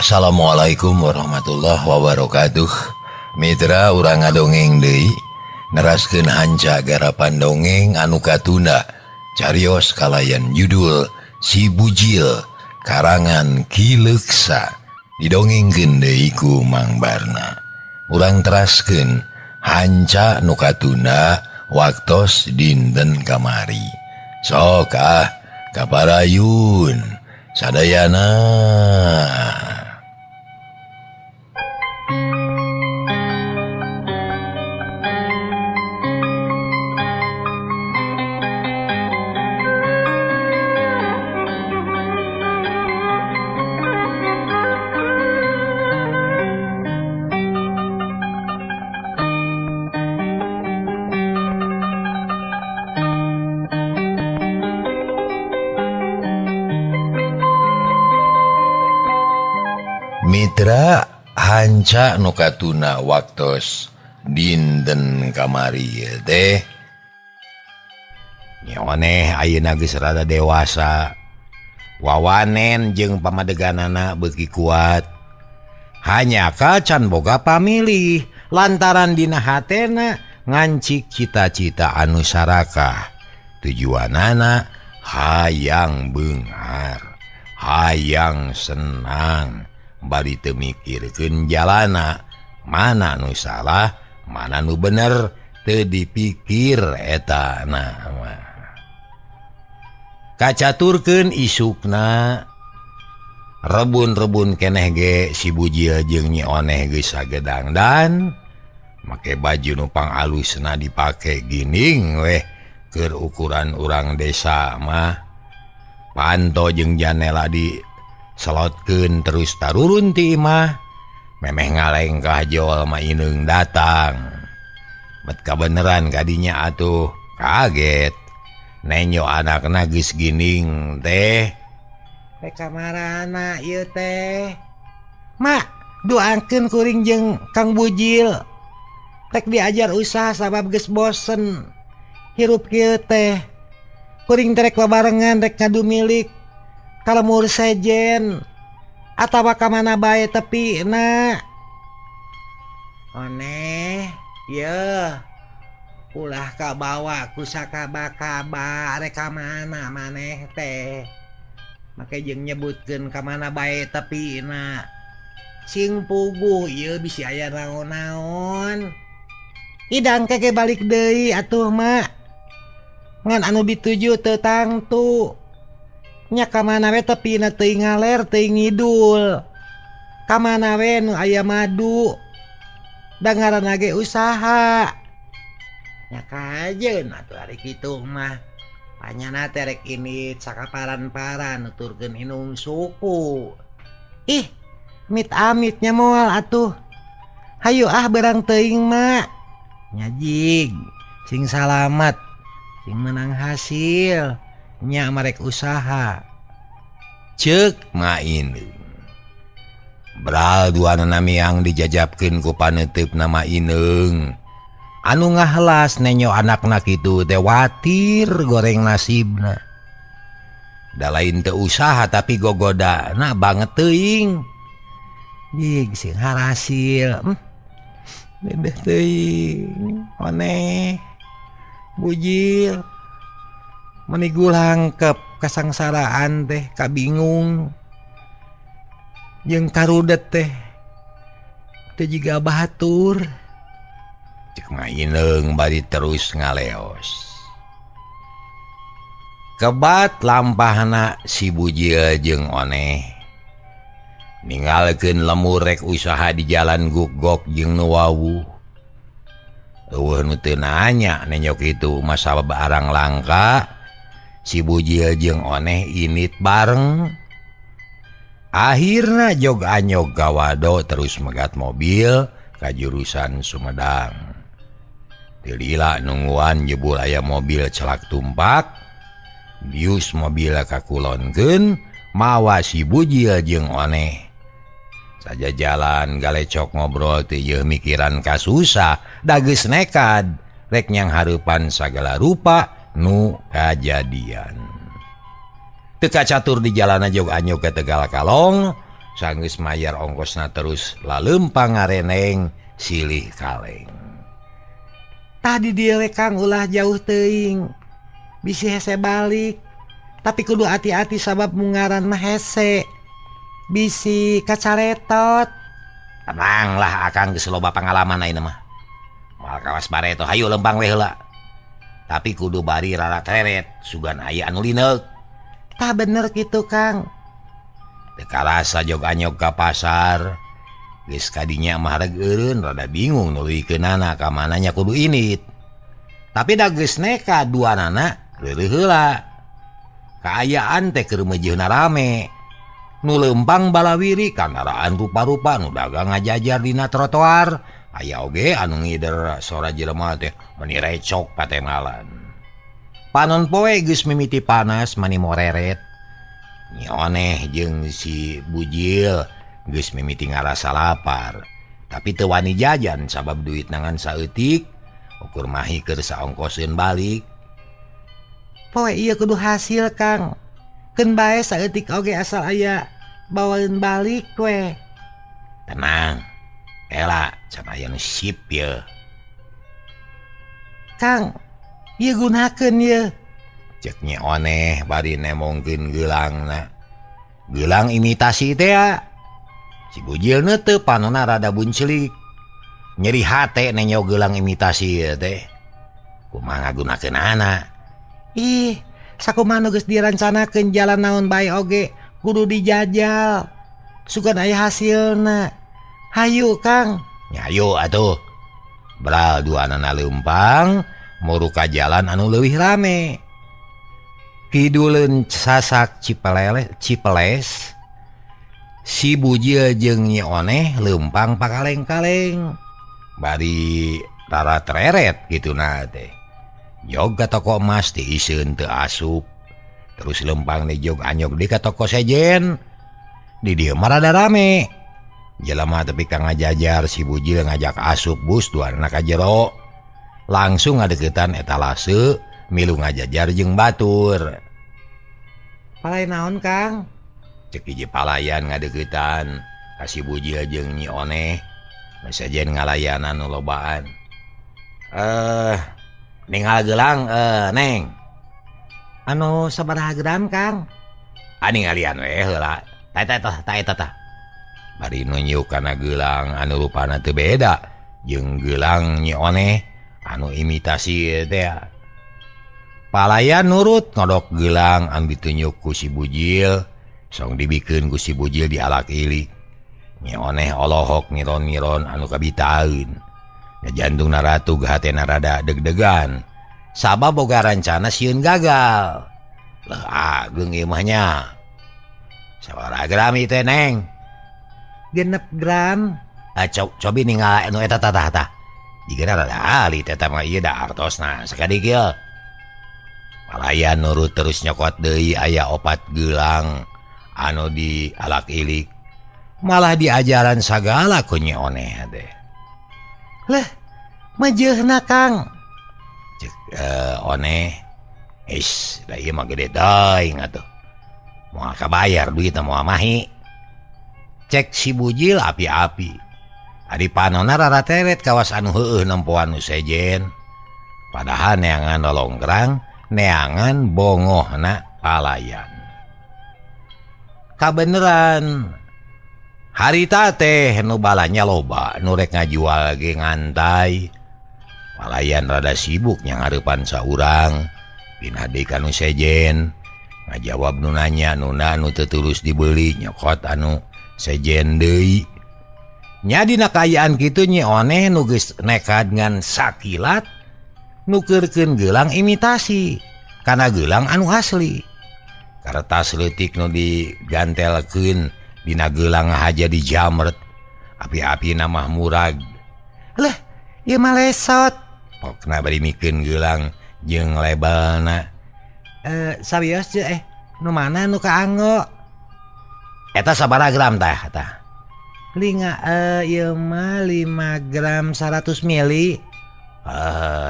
Assalamualaikum warahmatullahi wabarakatuh. Mitra urang ngadongeng deui, neraskeun hanca garapan dongeng anu katunda carios kalayan judul Si Bujil karangan Ki Leuksa, didongengkeun deui ku Mang Barna. Urang teraskeun hanca nu katunda waktos dinten kamari. Sok ah kaparayun sadayana. Mitra hanca nu katuna waktos dinten kamari teh nyeoneh ayeuna geus rada dewasa, wawanen jeung pamadeganana beuki kuat. Hanya kacan boga pamilih lantaran dina hatena ngancik cita-cita anu sarakah. Tujuanana hayang beunghar, hayang senang, bari teu mikirkeun jalana mana nu salah mana nu bener teu dipikir eta na mah. Kacaturkeun isukna rebun-rebun keneh ge si Bujil jeung Nyi Oneh geus sagedangdan, make baju nu pangalusna dipake gining weh keur ukuran urang desa mah. Panto jeung janela di selotkeun terus tarurun ti imah, memeh ngalengkah jol ma Inung datang. Bet kabeneran kadinya atuh kaget nenyo anakna geus gining teh. Rek kamarana ieu teh? Mak, doakeun kuring jeung Kang Bujil. Rek diajar usaha sabab geus bosen hirup kieu teh. Kuring teh rek babarengan rek ngadu milik kalemur sejen atawa ka mana bae tepi na. Oneh ye ulah kabawa ku sakaba-kaba rek ka mana maneh teh. Make jeung nyebutkeun ka mana bae tepi na. Sing puguh ieu bisi aya naon-naon. Idang keke balik deui atuh mak. Ngan anu dituju teu tangtu. Nya ka mana we tepina teuing ngaler teuing ngidul. Ka mana we nu aya madu. Da ngaranna ge usaha. Nya kajeun atuh ari kitu mah. Panyana teh rek indit sakaparan-paran nuturkeun indung suku. Ih, mit-amit nya moal atuh. Hayu ah berang teuing mak. Nya jig, sing salamat, sing menang hasil. Nya marek usaha. Ceuk Ma Inung. Bral duanana miang dijajabkeun ku paneuteup Ma Inung. Anu ngahelas nenyo anakna kitu teh watir goreng nasibna. Da lain teu usaha tapi gogodana banget teuing. Jig sing harasil. Dedeh teuing. Oneh. Bujil. Meni gulangkep kasangsaraan teh kabingung jeung karudet teh teu jiga batur. Ceuk Ma Inung bari terus ngaleos. Kebat lampahna si Bujil jeung Oneh ninggalkeun lemur rek usaha di jalan guggok jeung nu wawuh. Eueuh nu teu nanya nenyok kitu mah sabab arang langka. Si Bujil jeung Oneh init bareng. Akhirna jog anyog gawado terus megat mobil ka jurusan Sumedang. Teu lila nungguan jebul aya mobil celak tumpak. Bius mobil kakulonkeun mawa si Bujil jeung Oneh. Saja jalan galecok ngobrol teu yeuh mikiran kasusah, da geus nekad rek nyang hareupan sagala rupa nu kajadian. Teu kacatur di jalana jog anyog ke Tegal Kalong, Sanggeus mayar ongkosna terus lalempang ngareneng silih kaleng. Tadi dieu we Kang ulah jauh teuing. Bisi hese balik. Tapi kudu hati-hati sabab mungaran mah hese. Bisi kacaretot. Tenang lah akang geus loba pangalaman ayeuna mah. Moal kawas bareto hayu lempang we heula. Tapi kudu bari rara teret sugan aya anu lineuk. Tah bener kitu Kang. Teu karasa jog anyog ka pasar. Geus kadinya mah reg eureun rada bingung nuluykeunana ka mana nya kudu init. Tapi da geus neka duanana reureuh heula. Kaayaan teh keur meujeuhna rame. Nu leumpang balawiri kandaraan rupa-rupa nu dagang ngajajar dina trotoar. Aya oge anu ngider sora jelema teh meni recok patemalan. Panon poe geus mimiti panas mani moreret. Nyi Oneh jeung si Bujil geus mimiti ngarasa lapar. Tapi teu wani jajan sabab duit nangan saeutik ukur mahi keur saongkoseun balik. Poe ieu kudu hasil Kang. Keun bae saeutik oge asal aya bawaeun balik we. Tenang. Ela can aya nu sip ye. Kang, ieu gunakeun ye. Cek Nyi Oneh bari nemongkeun geulangna. Gelang imitasi teh. Si Bujil neuteup panona rada buncelik. Nyeri hate nenyo gelang imitasi ieu teh. Kumaha ngagunakeunana? Ih, sakumaha nu geus dirancanakeun jalan naon bae oge kudu dijajal. Sugan aya hasilna. Hayu Kang. Hayu atuh. Bral duanana leumpang muru ka jalan anu leuwih rame. Kiduleun sasak Cipeles. Si Bujil jeung Nyi Oneh leumpang pakaleng-kaleng. Bari rara tereret kituna teh. Jog ka toko emas diiseun teu asup. Terus leumpang nih jog anyog di ka toko sejen. Di dieu mah rada rame. Jelema tepi ka ngajajar si Bujil ngajak asup bus duanana ka jero. Langsung ngadeukeutan etalase milu ngajajar jeung batur. Palai naon Kang? Cek hiji palayan ngadeuketan ka si Bujil jeung Nyi Oneh. Sejen ngalayanan nu lobaan. Ningal gelang Neng. Anu sabaraha gram Kang? Ah ningalian we heula. Ta eta ta eta ta. Bari nunjuk kana gelang anu rupana teu beda jeung gelang Nyi Oneh anu imitasi teh. Palayan nurut ngodok gelang anu ditunjuk ku si Bujil. Song dibikeun ku si Bujil dialak-ilik. Nyi Oneh olohok ngiron-ngiron anu kabitaeun. Jantung naratu hatena rada deg-degan. Sabab boga rancana sieun gagal. Leuh ageung ieu mah nya. Sabaraha gram ieu teh Neng? 6 gram. Ah cobi ningal anu eta tah tah. Jigana rada ali teh mah ieu da artosna sakedik ieu. Palayan nurut terus nyokot deui aya 4 gelang anu dialak-ilik. Malah diajaran sagala ku Nyi Oneh teh. Leh, mejeuhna Kang. Cek Oneh, is da ieu mah gede teuing atuh. Moal kabayar duitna moal mahi. Cek si Bujil api-api. Ari panona rara teret kawas anu heueuh nempoan nu sejen. Padahal neangan lolongkrang, neangan bongohna palayan. Kabeneran harita teh nu balanya loba nu rek ngajual ge ngantai. Palayan rada sibuk nya ngarepan saurang. Pindah deui ka nu sejen. Ngajawab nu nanya nuna nu teu tulus dibeli nyokot anu sejen deui. Nya dina kaayaan kitu Nyi Oneh nu geus nekad ngan sakilat nukeurkeun gelang imitasi kana gelang anu asli. Kartas leutik nu digantelkeun dina gelang haja dijamret. Api-api namah murag. Leh, ieu mah lesot. Pokna bari mikeun gelang jeung labelna. Sawios je nu mana nu kaanggo? Eta sabaraha gram tah tah? Linga ieu mah 5 gram 100 mili.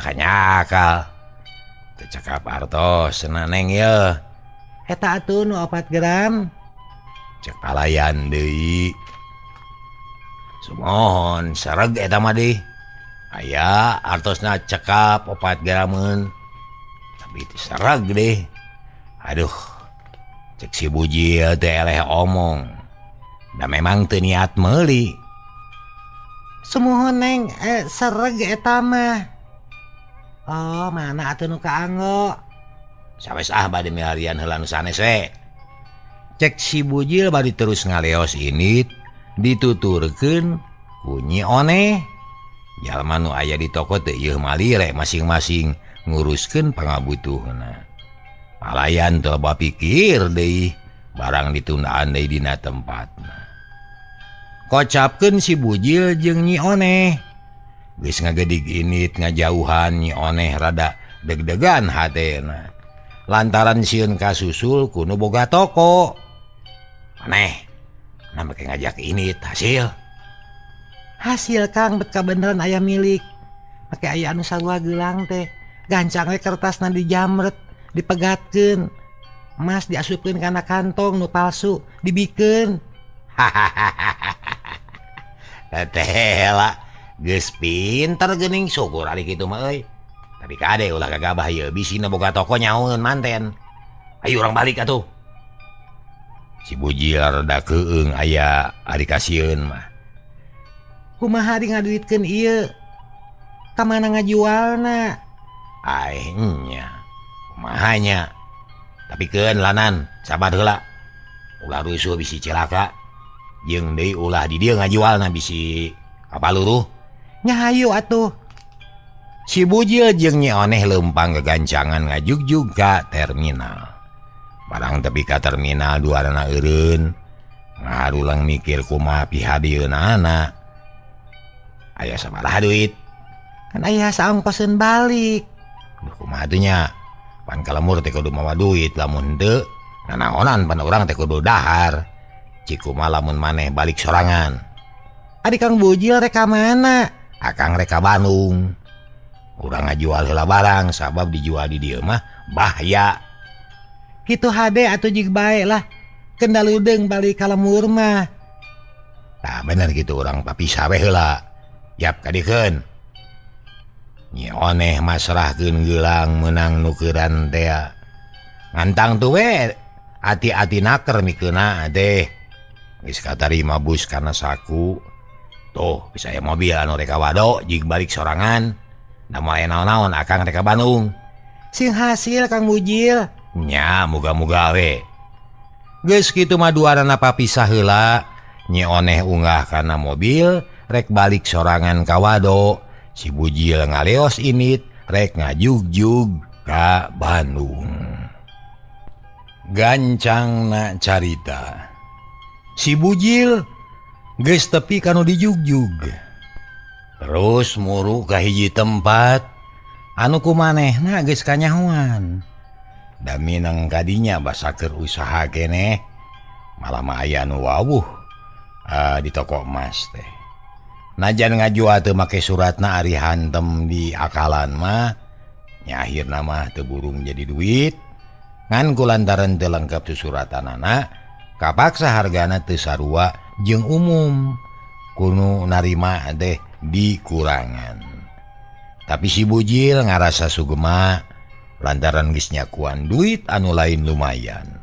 Kanyakal. Teu cakap artos na Neng ye. Eta atuh nu 4 gram. Cek palayan deui. Sumohon sareg eta mah deui. Aya artosna cekap 4 grameun. Tapi teu sareg deh. Aduh. Cek si Bujil teh eleh omong. Da memang teu niat meuli. Sumuhun Neng, sereg eta mah. Oh, mana atuh nu kaanggo? Sawes ah bade milarian heula nu sanes we. Cek si Bujil bari terus ngaleos init dituturkeun ku Nyi Oneh. Jalma nu aya di toko teh ieu malire masing-masing nguruskeun pangabutuhna. Palayan teu bapikir deui barang ditundaan deui dina tempatna. Kocapkeun si Bujil jeung Nyi Oneh. Geus ngagedig init ngajauhan Nyi Oneh rada deg-degan hatena. Lantaran sieun kasusul ku nu boga toko. Aneh, nah make ngajak init hasil. Hasil Kang bet kabeneran aya milik. Make aya anu sarua geulang teh. Gancang we kertasna dijamret, dipegatkeun. Emas diasupkeun kana kantong nu palsu, dibikeun. Teteh lah, geus pinter geuning syukur ari kitu mah euy. Tapi kade ulah gagabah ieu bisina boga toko nyahoeun manten. Ayo urang balik atuh. Si Bujil rada keung aya ari kasieun mah. Kumaha di ngaduitkeun ieu? Ka mana ngajualna? Aeh nya. Kumaha nya? Tapi keun lanan, sabar heula. Ulah rusuh bisi cilaka. Jeung deui ulah di dieu ngajualna bisi kapaluruh. Nya hayu atuh. Si Bujil jeung Nyi Oneh leumpang gegancangan ngajugjug ka terminal. Barang tepi ka terminal duarana eureun, ngarulang mikir kumaha pihadieunana. Aya sabaraha duit? Kan aya saongkoseun balik. Duh kumaha teh nya? Pan ka lemur teh kudu mawa duit, lamun teu nanaonan pan urang teh kudu dahar. Cik kumaha lamun maneh balik sorangan. Ari Kang Bujil rek ka mana? Akang rek ka Bandung. Urang ngajual heula barang sabab dijual di dieu mah bahaya. Kitu hade atuh jig bae lah. Kendal udeung balik ka lemur mah. Tah bener kitu urang papisah we heula. Yap kadikeun. Nyi Oneh masrahkeun geulang meunang nukeran tea. Ngantang tuh we ati-ati naker mikeuna teh. Geus katarima bus kana saku. Tuh bisa aya mobil anu rek ka Wado jig balik sorangan. Da moal aya naon-naon akang rek ka Bandung. Sing hasil Kang Bujil. Nya muga-muga we. Geus kitu mah duarana papisah heula. Nyi Oneh unggah kana mobil rek balik sorangan ka Wado. Si Bujil ngaleos init rek ngajugjug ka Bandung. Gancangna carita. Si Bujil geus tepi kanu dijugjug. Terus muru ka hiji tempat anu kumanehna geus kanyahoan. Da minang kadinya basa keur usaha keneh malah mah aya nu wawuh di toko emas teh. Najan ngajual teu make suratna ari hantem di akalan mah nya akhirna mah teu burung jadi duit. Ngan kulantaran teu lengkap susuratanana kapaksa hargana teu sarua jeung umum kunu narima teh dikurangan. Tapi si Bujil ngarasa sugema lantaran geus nyakuan duit anu lain lumayan.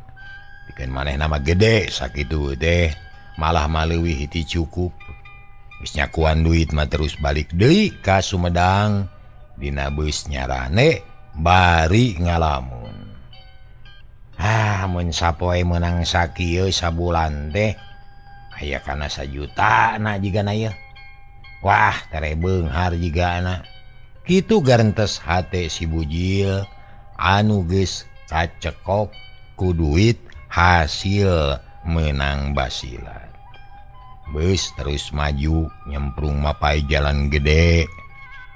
Pikeun manehna mah gede sakitu teh malah maleuwih ti cukup. Geus nyakuan duit mah terus balik deui ka Sumedang dina beus nyarane bari ngalamun. Ah, mun sapoe meunang sakieu sabulan teh aya kana sajuta na jigana ieu. Wah, tere beunghar jigana. Kitu garentes hate si Bujil anu geus kacekok ku duit hasil menang basilat. Beus terus maju nyemprung mapai jalan gede.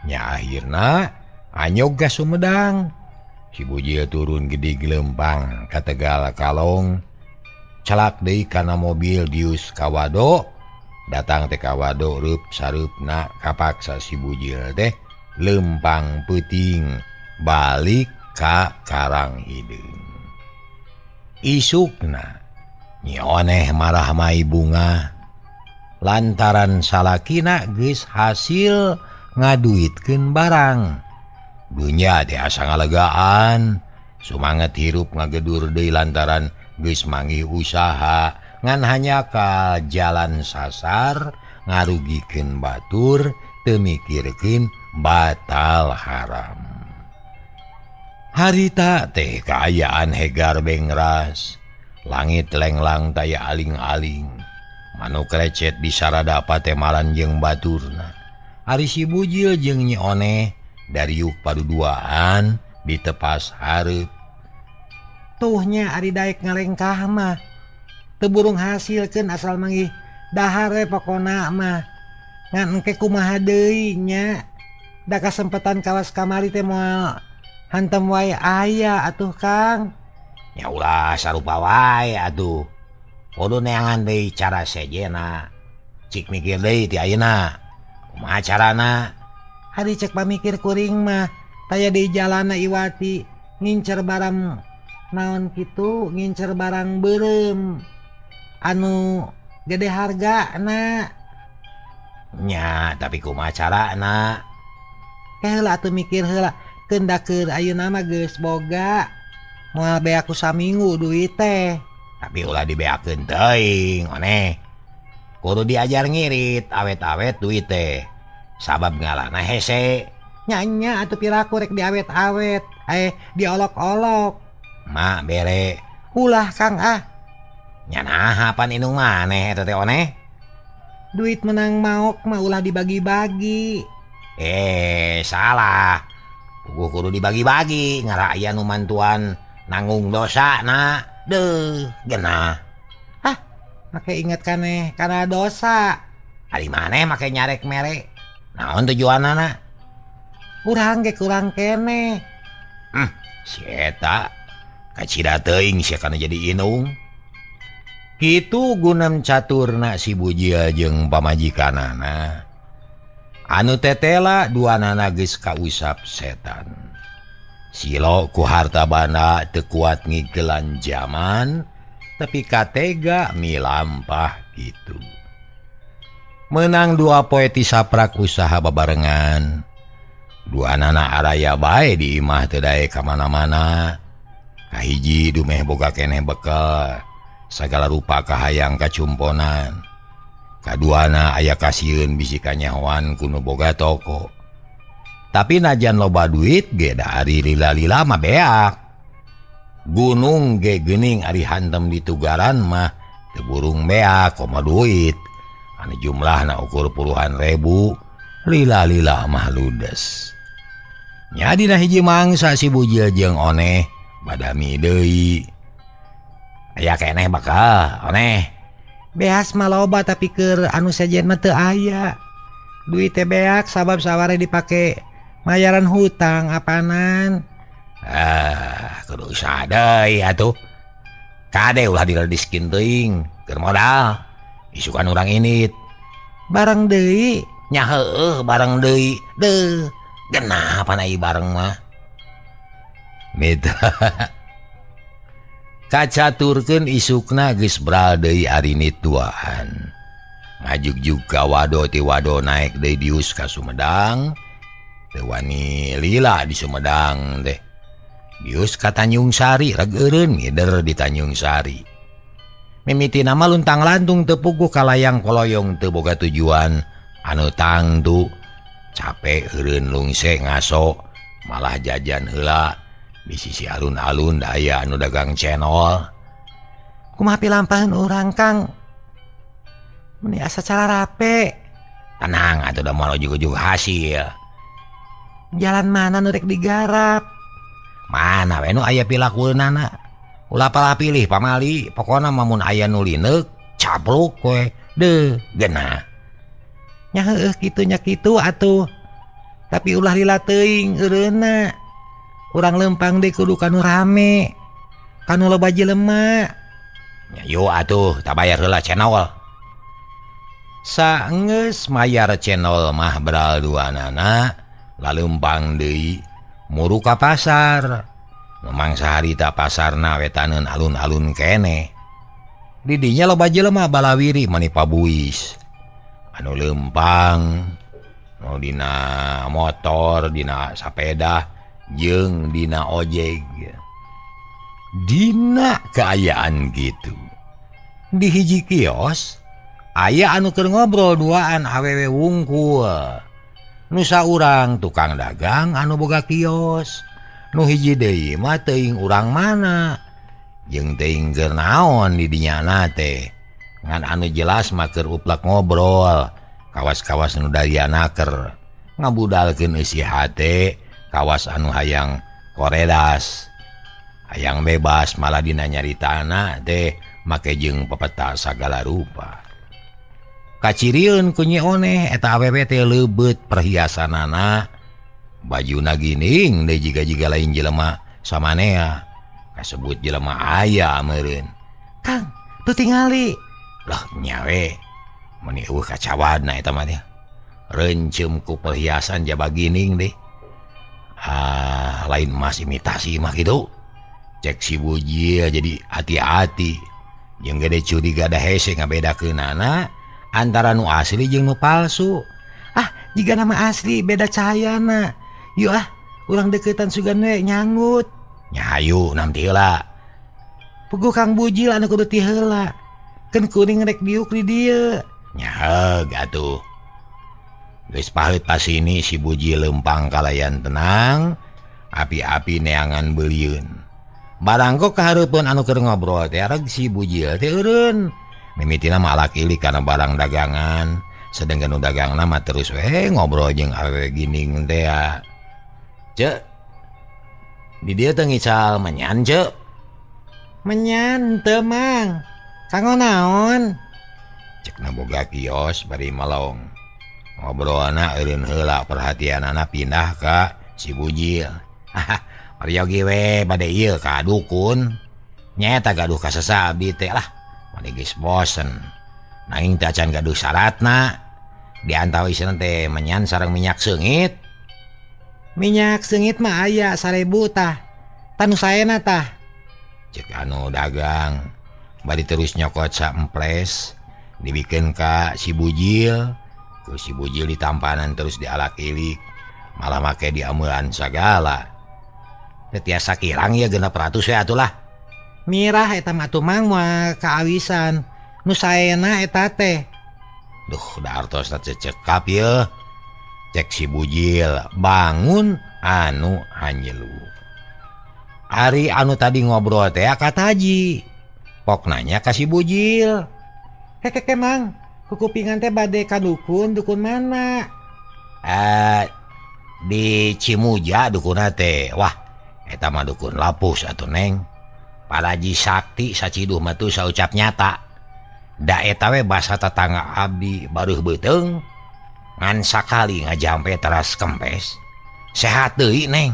Nya akhirna anyog ka Sumedang. Si Bujil turun gede gelempang ka Tegal Kalong. Celak deui kana mobil dius ka Wado. Datang teh ka Wado reup sareupna kapaksa si Bujil teh lempang peuting balik ka Karang Hideung. Isukna Nyi Oneh marah mai bunga lantaran salakina geus hasil ngaduitkeun barang. Dunya teh asa ngalegaan, sumanget hirup ngagedur deui lantaran geus manggih usaha ngan hanya ka jalan sasar ngarugikeun batur teu mikirkeun batal haram. Harita teh kaayaan hegar bengras, langit lenglang taya aling-aling, manuk recet di sarada patemalan jeung baturna. Ari si Bujil jeung Nyi Oneh dariuk paduduaan ditepas hareup. Tuhnya ari daek ngalengkah mah teu burung hasilkeun asal manggih dahar we pokona mah. Ngan engke kumaha deui nya, da kasempatan kawas kamari teh moal hantem wae aya atuh Kang. Nya ulah sarupa wae atuh. Kudu neangan deui cara sejena. Cik mikir deui ti ayeuna. Kumaha carana? Ari cek pamikir kuring mah taya di jalana Iwati ngincer barang naon kitu, ngincer barang beureum anu gede hargana. Nya tapi kumaha carana? Heula atuh mikir heula, keun da keur ayeuna mah geus boga. Moal beak ku saminggu duit teh. Tapi ulah dibeakeun teuing oneh. Kudu diajar ngirit awet-awet duit teh. Sabab ngalana hese. Nya-nya atuh piraku rek diawet-awet, diolok-olok. Mak bere. Ulah Kang ah. Nya naha pan indung maneh eta teh oneh? Duit menang maok mah ulah dibagi-bagi. Salah. Puguh kudu dibagi-bagi ngara aya nu mantuan nanggung dosa na. Deuh, genah. Hah, make inget kaneh kana dosa. Ari maneh make nyarek mere. Naon tujuanana? Urang ge kurang keneh. Si eta kacida teuing sia kana jadi inung. Kitu gunem caturna si Bujil jeung pamajikanana. Anu tetela duanana geus kausap setan. Silo ku harta banda teu kuat ngigelan jaman, tapi katega milampah gitu. Menang dua poe ti saprak usaha babarengan. Duanana araya bae di imah teu daek ka mana-mana. Kahiji dumeh boga keneh bekel, sagala rupa kahayang kacumponan. Kaduana aya kasieun bisi kanyahoan ku nu boga toko. Tapi najan loba duit ge da ari lila-lila mah beak. Gunung ge geuning ari hantem di tugaran mah teu burung beak komo duit. Anu jumlahna ukur puluhan ribu, lila-lila mah ludes. Nya dina hiji mangsa si Bujil jeung Oneh badami deui. Aya keneh bakal Oneh. Beas mah loba tapi keur anu sejen mah teu aya. Duit teh beak sabab saware dipake mayaran hutang apanan. Kudu usaha deui atuh. Kade ulah dilediskeun teuing keur modal. Isukan urang init. Bareng deui. Nya heueuh bareng deui. Deuh, genah pan ai bareng mah. Mitra. Kacaturkeun isukna geus bral deui arinit duaan. Ngajugjug ka wado ti wado naik deui dius ka Sumedang. Teu wani lila di Sumedang teh. Dius ka Tanjung Sari reg eureun ngider di Tanjung Sari. Mimiti nama luntang-lantung teu puguh kalayang koloyong teu boga tujuan anu tangtu. Capek eureun lungse ngaso malah jajan heula di sisi alun-alun aya anu dagang cenol. Kumaha pilampahan urang Kang? Meni asa cara rape. Tenang atuh da moal ujug-ujug hasil. Jalan mana nu rek digarap? Mana we nu aya pilakueunana. Ulah palah pilih pamali, pokona mah mun aya nu lineuk capluk we. Deuh, genah. Nya heueuh kitu nya kitu atuh. Tapi ulah lila teuing eureunna. Urang lempang deui kudu kanu rame. Kanu loba jelema. Nya yo atuh, tabayar heula cenol. Saenggeus mayar cenol mah beral duanana, lalempang deui muru ka pasar. Memang saharita pasarna wetaneun alun-alun keneh. Di dinya loba jelema balawiri mani pabuis. Anu lempang, nu dina motor, dina sapeda, jeung dina ojek. Dina keayaan gitu. Di hiji kios aya anu keur ngobrol duaan awewe wungkul. Nu saurang tukang dagang anu boga kios. Nu hiji deui mah teuing urang mana. Jeung teuing keur naon di dinyana teh. Ngan anu jelas mah keur uplak ngobrol. Kawas-kawas nu dariana keur ngabudalkeun eusi hate, kawas anu hayang koredas. Hayang bebas malah dina nyaritana teh make jeung pepeta sagala rupa. Kacirieun ku Nyi Oneh eta awewe teh leubeut perhiasanana. Bajuna gining deui jiga-jiga lain jelema samanea. Kasebut jelema aya meureun. Kang, teu tingali. Lah nyawe. Meni eueuh kacawadna eta mah teh. Rencem ku perhiasan jaba gining deh. Ah, lain emas imitasi mah kitu. Cek si Bujil jadi hati-hati. Jeung gede curiga da hese ngabedakeunana antara nu asli jeung nu palsu. Ah, jiga nama asli beda cahayana. Yuk ah, urang deketan sugan we nyangut. Nya hayu nanti heula. Puguh Kang Bujil anu kudu ti heula. Keun kuring rek diuk di dieu. Nya heug atuh. Geus paheut pasini si Bujil lempang kalayan tenang, api-api neangan beulieun. Barangkok kahareupeun anu keur ngobrol teh reg si Bujil teh eureun. Mimitina mah alak-ilik kana barang dagangan, sedengkeun nu dagangna mah terus we ngobrol jeung awewe gining teh. Cek, di dieu teh ngical menyan cek. Menyan teu Mang. Kanggo naon? Cek na boga kios bari melong. Ngobrolna eureun heula perhatianana pindah ka si Bujil. Haha, peryogi we bade ieu ka dukun. Nyaeta gaduh kasesa abdi teh lah. Mani geus bosen. Nanging teh acan gaduh syaratna. Di antawisna teh menyan sareng minyak seungit. Minyak seungit mah aya 1000 tah. Tanu saena tah. Cek anu dagang. Bari terus nyokot saemples dibikeun ka si Bujil. Ku si Bujil ditampanan terus dialak-ilik. Malah make diamelan sagala. Teu tiasa kirang ya 600 we atulah. Mirah eta mah atuh Mang moal kaawisan. Nu saena eta teh. Duh, da artosna cecekap yeuh. Cek si Bujil bangun anu hanjelu. Ari anu tadi ngobrol teh ka Haji. Pok nanya ka si Bujil. Kekeke Mang, kukupingan teh bade ka dukun, dukun mana? Di Cimuja dukunna teh. Wah, eta mah dukun lapus atuh Neng. Paraji sakti saciduh mah tuh saucap nyata. Da eta we basa tetangga abdi baruh beuteung. Ngan sakali ngajampe teras kempes. Sehat deui Neng.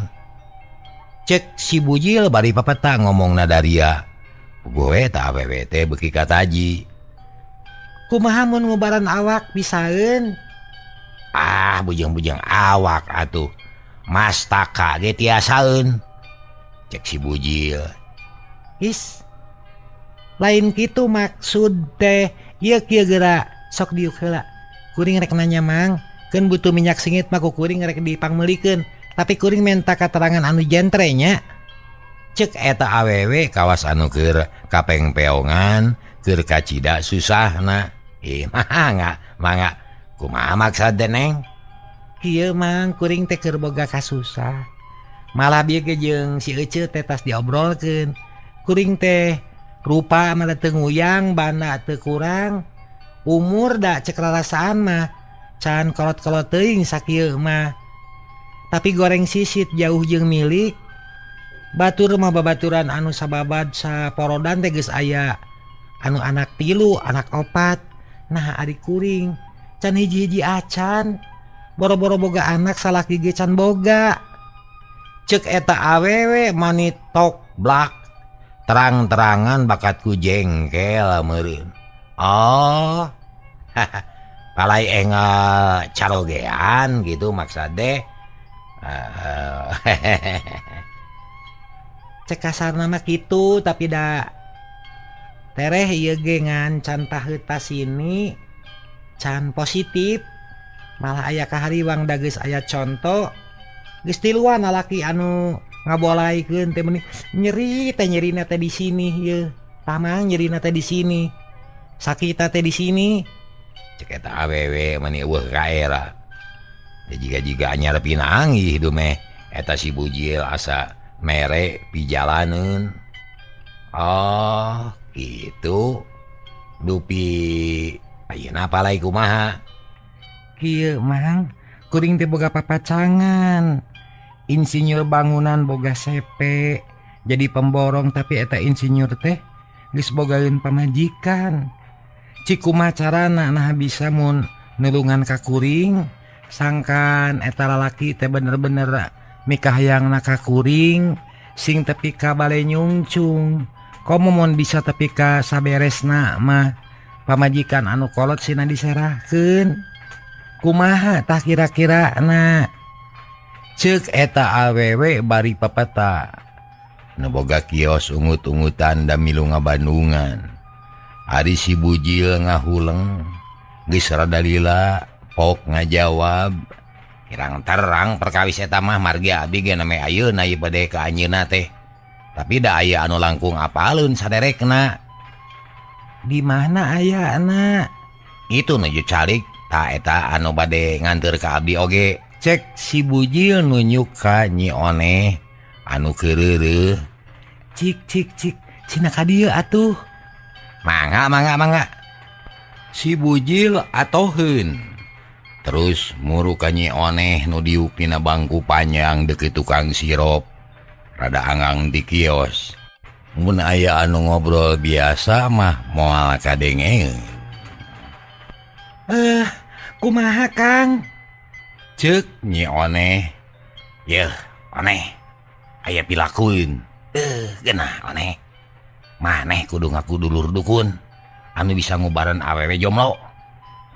Cek si Bujil bari papeta ngomongna daria. Gue ta awewe teh beuki kataji. Kumaha mun ngubaran awak bisaeun? Ah, bujeng-bujeng awak atuh. Mastaka ge tiasaeun. Cek si Bujil. Is. Lain kitu maksud teh. Ieu kieu geura sok diuk heula. Kuring rek nanya Mang, keun butuh minyak sengit mah ku kuring rek dipangmeulikeun, tapi kuring menta katerangan anu jentre nya. Cek eta awewe kawas anu keur kapengpeongan, keur kacida susahna. Ih, mangga, mangga. Kumaha maksud teh Neng? Kieu Mang, kuring teh keur boga kasusah. Malah bieu ge jeung si Ece teh tas diobrolkeun. Kuring teh rupa mah teu nguyang, banda teu kurang. Umur da cek rarasaan mah can kolot-kolot teuing sakieu mah. Tapi goreng sisit jauh jeung milik. Batur mah babaturan anu sababad saporodan teh geus aya. Anu anak 3, anak 4. Nah ari kuring can hiji-hiji acan. Boro-boro boga anak salaki ge can boga. Cek eta awewe mani tok blak. Terang-terangan bakatku jengkel meureun. Oh, palai enga carogean gitu maksud deh. Cek kasar nama gitu tapi da Tereh ieu ge ngan can taheut pasini can positif malah aya kahariwang da geus aya conto geus tiluan lalaki anu ngabolaikeun teh meuni nyeri teh nyerina teh di sini ieu tamang nyerina teh di sini sakita teh di sini cek eta awewe mani eueuh kaera jiga-jiga anyar pinanggih dumeh eta si Bujil asa mere pijalaneun. Oh gitu dupi ayeuna palai kumaha kieu Mang kuring teh boga papacangan insinyur bangunan boga sepe jadi pemborong tapi eta insinyur teh geus bogaeun pamajikan cik kumaha carana nah bisa mun nulungan ka kuring sangkan eta lalaki teh bener-bener mikahayangna ka kuring sing tepi ka bale nyungcung komo mun bisa tepi ka saberesna mah pamajikan anu kolot sina diserahkeun kumaha tah kira-kira na cek eta awewe bari papata nu boga kios ungut-ungutan da milu ngabandungan. Ari si Bujil ngahuleng geus rada lila pok ngajawab kirang terang perkawis eta mah margi abdi ge name ayeuna ieu bade ka anjeunna teh tapi da aya anu langkung apaleun saderekna. Di mana ayana? Itu nuju calik ta eta anu bade nganteur ka abdi oge cek si Bujil nunjuk ka Nyi Oneh anu keureureuh. Cik cik cik cina ka dieu atuh. Mangga mangga mangga. Si Bujil atoheun terus muru ka Nyi Oneh nu diuk dina bangku panjang deukeut tukang sirop rada anggang di kios. Mun aya anu ngobrol biasa mah moal kadengeun. Kumaha Kang? Cek Nyi Oneh. Yeuh, Oneh. Aya pilakueun. Geunah Oneh. Maneh kudu ngaku dulur dukun anu bisa ngubaran awewe jomblo.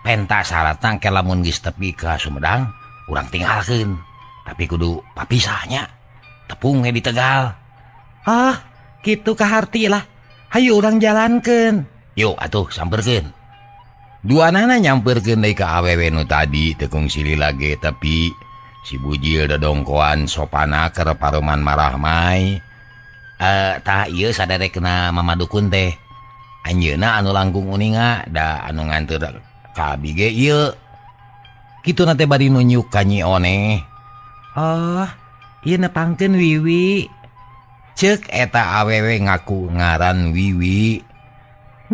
Penta syaratna ke lamun geus tepi ka Sumedang urang tinggalkeun. Tapi kudu papisahnya. Tepung di Tegal. Ah, kitu kaharti lah. Hayu urang jalankeun. Yuk atuh samperkeun. Duanana nyamperkeun deui ka awewe nu tadi teu kungsi lila ge tapi si Bujil dodongkoan sopana keur paruman marahmai. Tah ieu saderekna Mama Dukun teh. Anjeunna anu langkung uninga da anu nganteur ka abdi ge ieu. Kituna teh bari nunjuk ka Nyi Oneh. Oh, ieu nepangkeun Wiwi. Cek eta awewe ngaku ngaran Wiwi.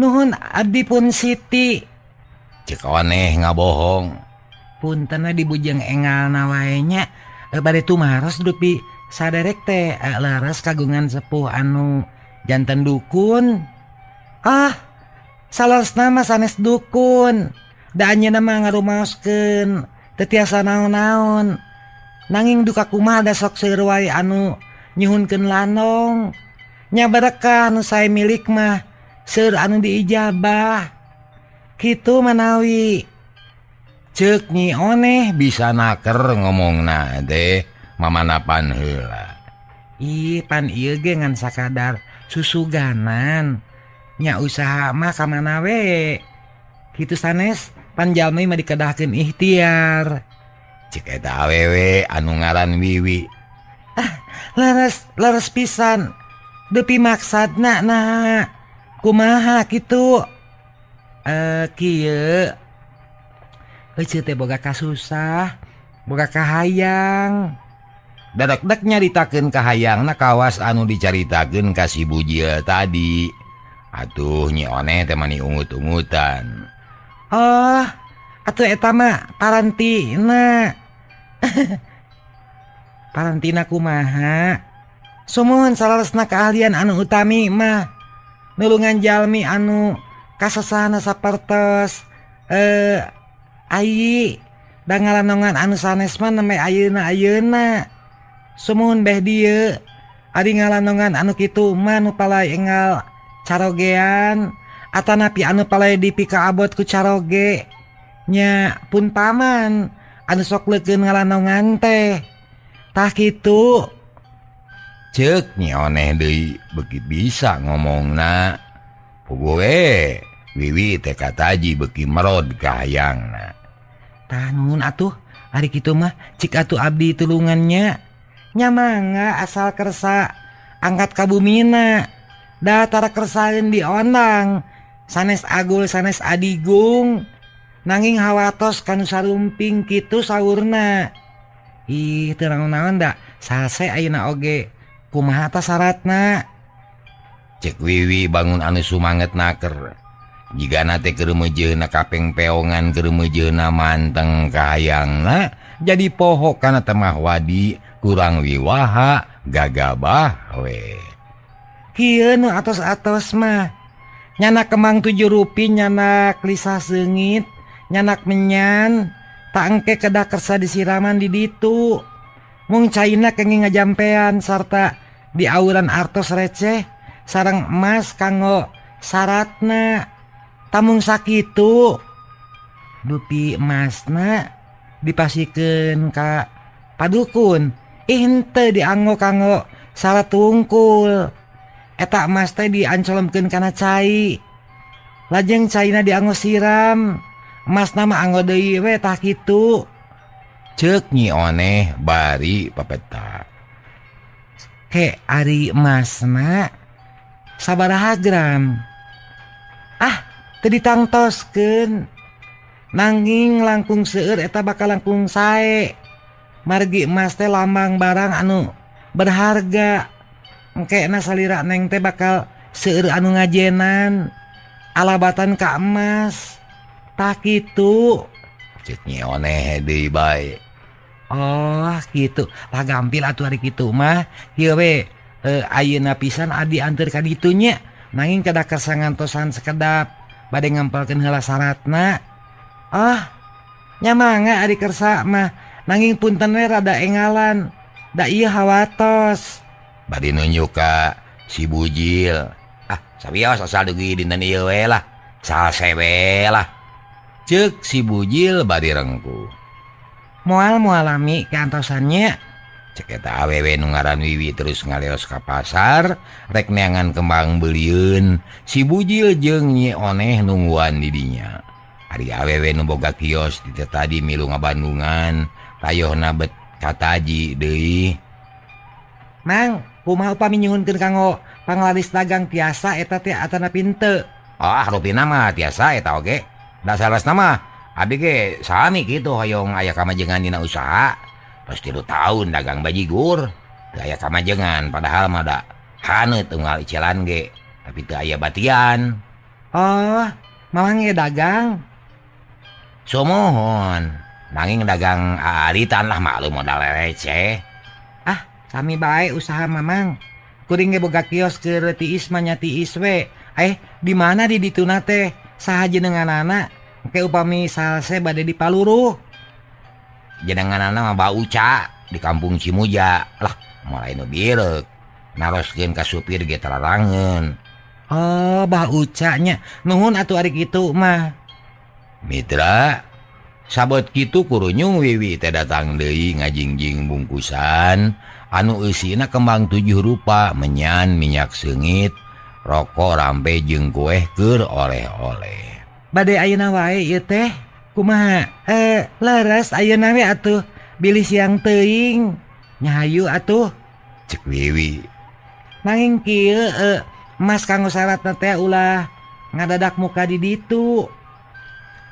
Nuhun abdi pun Siti. Cek Oneh ngabohong. Punten we dibujeng engalna wae nya. Bade tumaros dupi saderek teh laras kagungan sepuh anu janten dukun. Ah, salarasna mah sanes dukun. Da anjeunna mah ngarumaoskeun teu tiasa naon-naon. Nanging duka kumaha da sok seueur wae anu nyuhunkeun lanong. Nya berekah nu sae milik mah seueur anu diijabah. Kitu manawi. Cek Nyi Oneh bisa naker ngomongna teh mamanapan heula. Ih, pan ieu ge ngan sakadar susuganan. Nya usaha mah ka mana we. Kitu sanes pan jalmi mah dikedahkeun ikhtiar. Cek eta awewe anu ngaran Wiwi. Ah, leres leres pisan. Depi maksadna nah kumaha kitu. Kieu. Ece teh boga kasusah, boga kahayang. Dadakdak nyaritakeun kahayangna kawas anu dicaritakeun ka si Bujil tadi. Atuh Nyi Oneh teh mani ungut-ungutan. Oh, atuh eta mah parantina. Parantina kumaha? Sumuhun saleresna keahlian anu utami mah nulungan jalmi anu kasasahna sapertos ai da ngalanongan anu sanes mah neme ayeuna-ayeuna. Sumuhun beh dieu ari ngalanongan anu kitu mah nu palai enggal carogean atanapi anu palai dipikaabot ku caroge nya pun paman anu sok leukeun ngalanongan teh. Tah kitu. Cek Nyi Oneh deui beuki bisa ngomongna. Puguh we Wiwi teh kataji beuki merod kahayangna. Tah nuhun atuh ari kitu mah cik atuh abdi tulungannya. Nya mangga asal kersa angkat ka bumina. Da tara kersaeun diondang sanes agul sanes adigung nanging hawatos kanu sarumping kitu saurna. Ih teu naon-naon da salse ayeuna oge kumaha ta saratna? Cek Wiwi bangun anu sumanget naker. Jigana teh keur meujeuna kapeng peongan keur meujeuna manteng kahayangna jadi poho kana temah wadi kurang wiwaha gagabah we. Kieu nu atos-atos mah nyanak kembang 7 rupi nyanak lisah seungit nyanak menyan tak engke kedah kersa disiraman di ditu mung caina kenging ngajampean sarta diauran artos receh sareng emas kanggo syaratna tamung sakitu dupi emasna dipasikeun ka padukun henteu dianggo kanggo syarat wungkul eta emas teh diancolomkeun kana cai lajeng caina dianggo siram emasna mah anggo deui we tah kitu. Ceuk Nyi Oneh bari papeta. Ke ari emasna sabaraha gram? Ah teu ditangtoskeun nanging langkung seueur eta bakal langkung sae margi emas teh lambang barang anu berharga engkena salira neng teh bakal seueur anu ngajenan alabatan ka emas tah kitu. Ceuk Nyi Oneh deui bae. Oh kitu lah gampil atuh ari kitu mah kieu we ayeuna pisan adi anteur ka ditu nya nanging kedah kersa ngantosan sekedap bade ngampelkeun heula syaratna. Ah nya mangga ari kersa mah nanging punten we rada engalan da ieu hawatos. Bari nunjuk ka si Bujil. Ah sawios asal dugi dinten ieu we lah salse we lah. Ceuk si Bujil bari rengkuh. Moal moalami keantosannya. Cek eta awewe nu ngaran Wiwi terus ngaleos ka pasar rek neangan kembang beuliun. Si Bujil jeung Nyi Oneh nungguan di dinya. Ari awewe nu boga kios di teh tadi milu ngabandungan tayohna bet kataji deui. Mang, kumaha upami nyuhunkeun kanggo panglaris dagang tiasa eta teh atana pinte? Ah, rupina mah tiasa eta oge. Dasar mah abdi ge sami kitu hoyong aya kamajengan dina usaha. Terus 3 tahun dagang bajigur teu aya kamajengan padahal mah da haneut unggal icelan ge tapi teu aya batian. Oh, mamang ge dagang? Sumuhun, nanging dagang aaritan lah maklum modal receh. Ah, sami bae usaha mamang. Kuring ge boga kios keur tiis mah nya tiis we. Di mana di dituna teh? Saha jenenganana? Engke upami salse bade dipaluruh. Jenenganana mah Bau Uca di kampung Cimuja. Lah, mulai nu bireuk. Naroskeun ka supir ge tararangeun. Oh, Bah Uca nya. Nuhun atuh ari kitu mah. Mitra, sabot kitu kurunyung Wiwi teh datang deui ngajingjing bungkusan anu eusina kembang 7 rupa, menyan minyak seungit, rokok rampe jeung kueh keur oleh-oleh. Bade ayeuna wae ieu teh kumaha? Leres ayeuna we atuh bilih siang teuing. Nyahayu atuh. Cek Wiwi. Nanging kieu emas kanggo syaratna teh ulah ngadadak muka di ditu.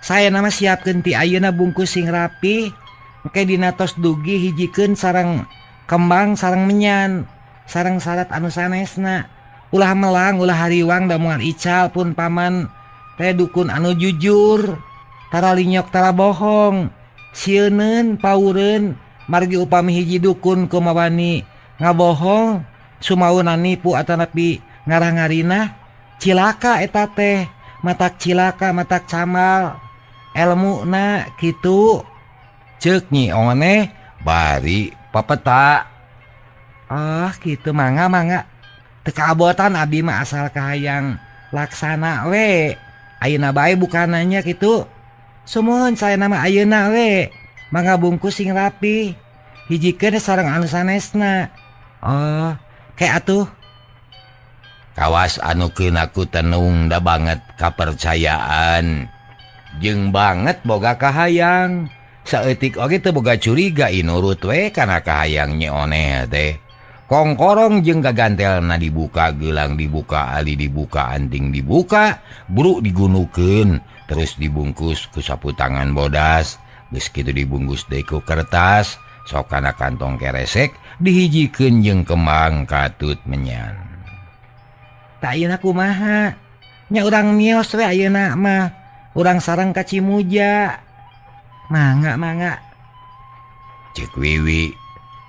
Saya nama siapkeun ti ayeuna bungkus sing rapi engke dina tos dugi hijikeun sareng kembang sareng menyan sareng syarat anu sanesna. Ulah melang ulah hariwang da moal ical pun paman teh dukun anu jujur tara linyok tara bohong sieuneun paureun margi upami hiji dukun kumawani ngabohong sumauna nipu atanapi ngarah-ngarinah cilaka eta teh matak cilaka matak camal elmuna kitu. Ceuk Nyi Oneh bari papeta. Ah kitu mangga mangga teu kaabotan abdi mah asal kahayang laksana we. Ayeuna bae bukananya kitu. Sumuhun saya nama ayeuna we. Mangga bungkus sing rapi. Hijikeun sareng anu sanesna. Oh, kayak atuh. Kawas anu keun ku tenung da banget kapercayaan. Jeung banget boga kahayang. Saeutik oge teu boga curiga inurut we kana kahayang Nyi Oneh teh. Kongkorong jeung gagantelna dibuka, gelang dibuka, ali dibuka, anting dibuka, buru digunukeun, terus dibungkus ku sapu tangan bodas, geus kitu dibungkus deui ku kertas, sok kana kantong keresek dihijikeun jeung kembang katut menyan. Tak ayeuna kumaha? Nya urang mios we ayeuna mah, urang sareng ka Cimuja. Mangga mangga. Cek Wiwi.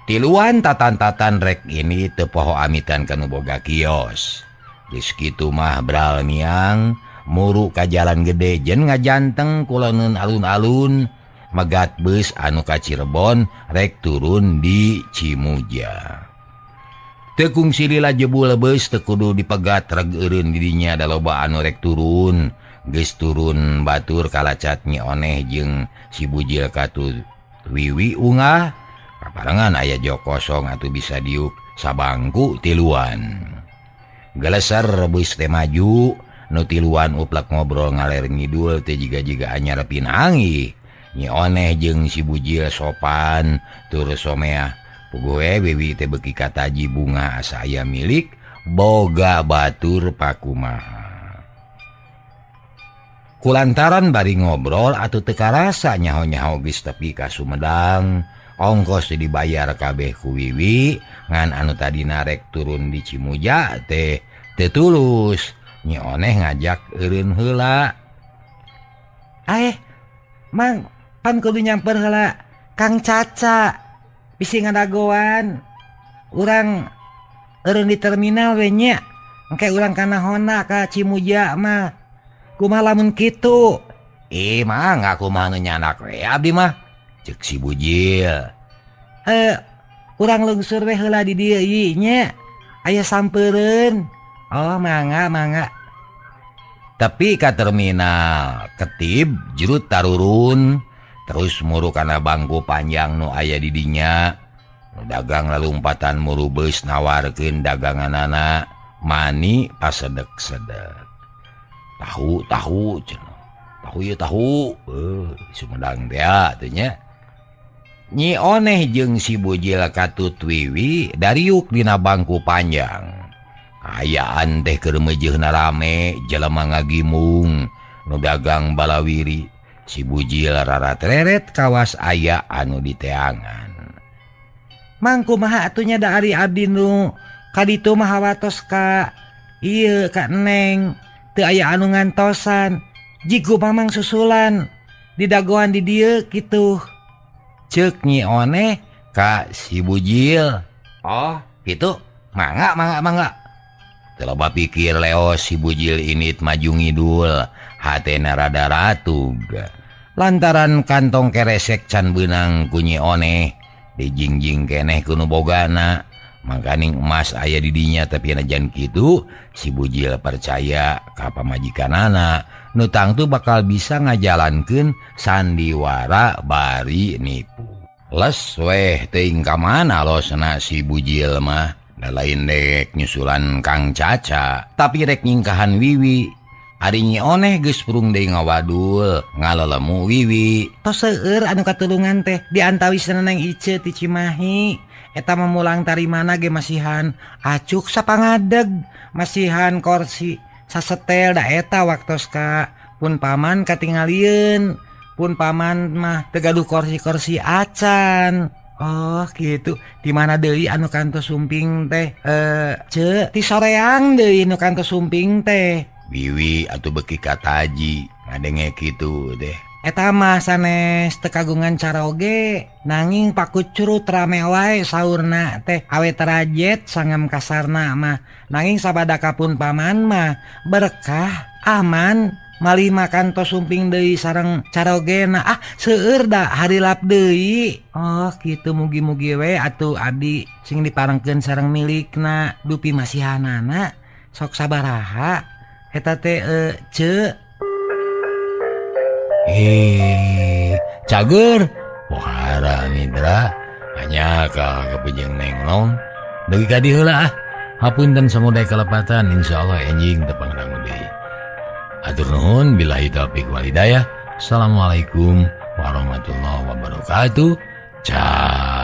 Tiluan tatan-tatan rek ini teu poho amitan kanu boga kios. Geus kitu mah bral miang muru ka jalan gede jeung ngajanteng kuloneun alun-alun megat bus anu ka Cirebon rek turun di Cimuja. Teu kungsi lila jebul beus teu kudu dipegat reg eureun di dinya da loba anu rek turun. Geus turun batur kalacat Nyi Oneh jeung si Bujil katut Wiwi ungah. Kaparengan aya jok kosong atuh bisa diuk sabangku tiluan. Geleser bus teh maju, nu tiluan uplek ngobrol ngaler ngidul teh jiga-jiga anyar pinangi. Nyi Oneh jeung si Bujil sopan tur someah. Puguh we Wiwi teh beuki kataji bunga asa aya milik boga batur pakumaha. Kulantaran bari ngobrol atuh teu karasa nyaho-nyaho geus tepi ka Sumedang. Ongkos dibayar kabeh ku Wiwi ngan anu tadi narek turun di Cimuja teh teu tulus. Nyi Oneh ngajak eureun heula. Mang pan kudu nyamper heula Kang Caca bisi ngadagoan. Urang eureun di terminal we nya. Engke urang kana hona ka Cimuja mah. Kumaha lamun kitu? Ih mah ngaku mah nu nyanak we abdi mah. Cek si Bujil. Urang lungsur we heula di dieu ieu nya. Aya sampeureun. Oh mangga mangga. Tapi ka terminal ketib jerut tarurun terus muru kana bangku panjang nu aya di dinya. Nu dagang lalumpatan muru beus nawarkeun daganganana mani pasedek-sedek. Tahu tahu cenah. Tahu ieu tahu. Sumedang teh atuh nya. Nyi Oneh jeung si Bujil katut Wiwi dariuk dina bangku panjang. Ayaan teh keur meujeuhna rame jelema ngagimung nu dagang balawiri. Si Bujil raratreret kawas aya anu diteangan. Mang kumaha atuh nya da ari abdi nu kaditu mah hawatos ka ieu ka Neng teu aya anu ngantosan. Jigu mamang susulan didagoan di dieu kitu. Cek Nyi Oneh ka si Bujil. Oh gitu, mangga mangga mangga. Teu loba pikir Leo si Bujil init maju ngidul, hatena rada ratug. Lantaran kantong keresek can beunang ku Nyi Oneh, dijingjing keneh ku nu bogana. Mangkaning emas aya di dinya tapi najan kitu si Bujil percaya ka pamajikanana nu tangtu bakal bisa ngajalankeun sandiwara bari nipu. Les weh teuing ka mana losna si Bujil mah, da lain dek nyusulan Kang Caca, tapi rek nyingkahan Wiwi. Ari Nyi Oneh geus purung deui ngawadul ngalelemu Wiwi. Tos seueur anu katulungan teh diantawisna Neng Ice ti Cimahi. Eta memulang tari mana ge masihan acuk sapangadeg masihan korsi sasetel da eta waktos ka pun paman katingalieun pun paman mah teu gaduh korsi-korsi acan. Oh gitu. Di mana deui anu kantos sumping teh? Ce ti soreang deui nu kantos sumping teh. Wiwi atuh beuki kataji ngadenge kitu teh. Eta mah sanes teu kagungan caroge nanging pakucurut rame wae saurna teh awet rajet sangam kasarna mah nanging sabada kapun paman mah berkah aman malih makan tos sumping deui sareng carogena ah seueur da harilap deui. Oh kitu mugi-mugi we atuh abdi sing diparengkeun sareng milikna dupi masihanana sok sabaraha eta teh ce. Cager pohara mitra hanya ka kepejeng nenglong dugi ka dieu heula ah. Hapunten samudaya kalepatan, insyaallah enjing tepang dangu deui. Hatur nuhun, billahi taufik wal hidayah. Assalamualaikum warahmatullahi wabarakatuh. Ciao.